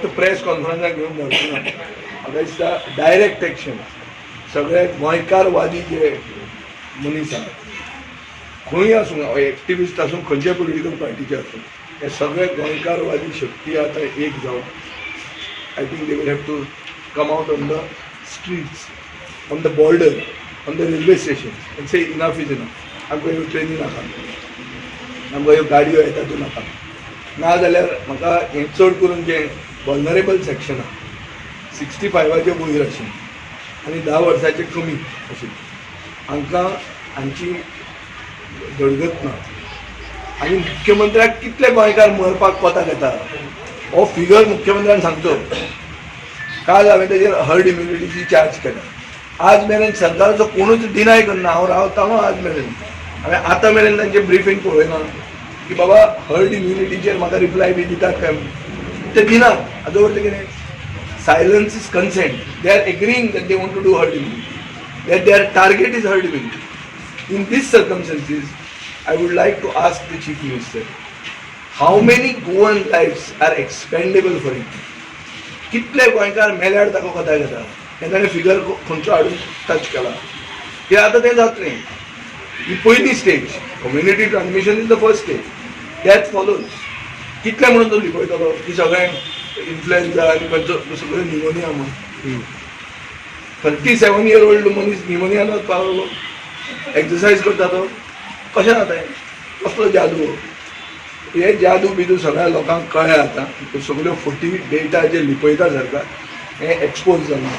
फक्त प्रेस कॉन्फरन्साक घेवन जावचें ना. म्हाका दिसता डायरेक्ट एक्शन, सगळे गोंयकारवादी जे मनीस आहात, खंय आसूं, एक्टिविस्ट आसूं, खंयच्या पॉलिटिकल पार्टीचे आसूं, हे सगळे गोंयकारवादी शक्ती आतां एक जावन I think they will have to come out on the streets, on the border, on the railway station and say enough is enough. आमकां ह्यो ट्रेनी नाका, आमकां ह्यो गाडयो येता त्यो नाका. ना जाल्यार म्हाका हें चड करून जें वल्नरेबल सेक्शन आहा, 65ाचे वयर आशिल्लें आनी 10 वर्साचे कमी आशिल्लें, हांकां हांची धडगत ना. आनी मुख्यमंत्र्याक कितले गोंयकार मरपाक कोताक येता हो फिगर मुख्यमंत्र्यान सांगचो. काल हांवें तेजेर हर्ड इम्युनिटीची चार्ज केल्या. आज मेरेन सरकाराचो कोणूच डिनाय करना. हांव रावतालो आज मेरेन, हांवें आतां मेरेन तांचें ब्रिफींग पळयना की बाबा हर्ड इम्युनिटीचेर म्हाका रिप्लाय बी दितात काय म्हणून. ते दिनात. हाजो अर्थ कितें? Silence is consent. They are agreeing that they want to do herd immunity, that their target is herd immunity. In this circumstances, I would like to ask the Chief Minister, how many Goan lives are expendable for him? कितले गोंयकार मेल्यार ताका कोताक येता हें ताणें figure खंयचो हाडून touch केला की आतां तें जातलें. ही पयली stage. Community transmission is the first stage. Death follows. कितले म्हणून तो लिपयतलो की सगळें इन्फ्लुएन्झा आनी खंयचो सगळें निमोनिया म्हणून? 37 इयर ओल्ड मनीस निमोनियान वचपाक एक्सरसायज करता तो कशें जाता हें? कसलो जादू हो? हे जादू बिदू सगळ्या लोकांक कळ्ळें. आतां सगळ्यो फटी डेटा जे लिपयता सरकार, हें एक्सपोज जालां.